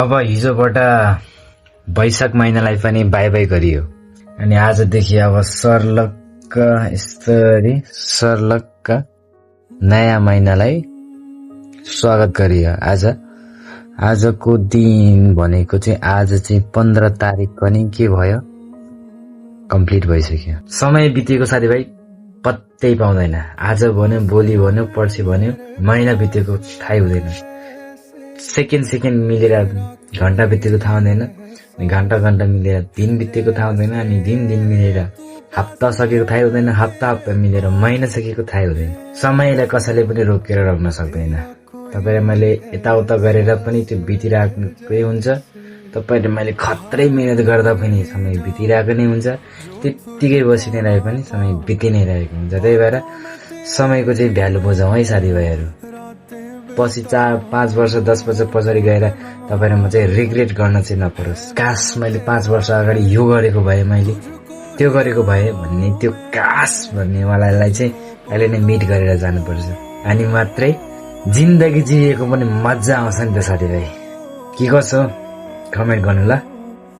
अब हिजोबाट वैशाख महिनालाई पनि बाई बाई गरियो अनि आजदेखि अब सर्लक्क नयाँ महिनालाई स्वागत गरियो। आजको दिन भनेको चाहिँ आज चाहिँ 15 तारिक पनि के भयो, कम्प्लिट भइसक्यो। समय बितेको साथीभाइ पत्तै पाउँदैन। आज भन्यो, भोलि भन्यो, पर्सि भन्यो, महिना बितेको थाहै हुँदैन। सेकेन्ड मिलेर घण्टा बितेको थाहा हुँदैन, घण्टा मिलेर दिन बितेको थाहा हुँदैन, अनि दिन मिलेर हप्ता सकेको थाहै हुँदैन, हप्ता मिलेर महिना सकेको थाहै हुँदैन। समयलाई कसैले पनि रोकेर राख्न सक्दैन। तपाईले मैले यताउता गरेर पनि त्यो बितिरहेकै हुन्छ। तपाईले मैले खत्रै मेहनत गर्दा पनि समय बितिरहेको नै हुन्छ। त्यत्तिकै बसि नै रहे पनि समय बिति नै रहेको हुन्छ। त्यही भएर समयको चाहिँ भ्यालु बुझौँ है साथीभाइहरू। पछि 4-5 वर्ष 10 वर्ष पछाडि गएर तपाईँ र म चाहिँ रिग्रेट गर्न चाहिँ नपरोस्। काश मैले 5 वर्ष अगाडि यो गरेको भए, मैले त्यो गरेको भए भन्ने त्यो काश भन्नेवालालाई चाहिँ अहिले नै मिट गरेर जानुपर्छ। अनि मात्रै जिन्दगी जिएको पनि मजा आउँछ नि त साथीभाइ। के गर्छौ कमेन्ट गर्नु ल।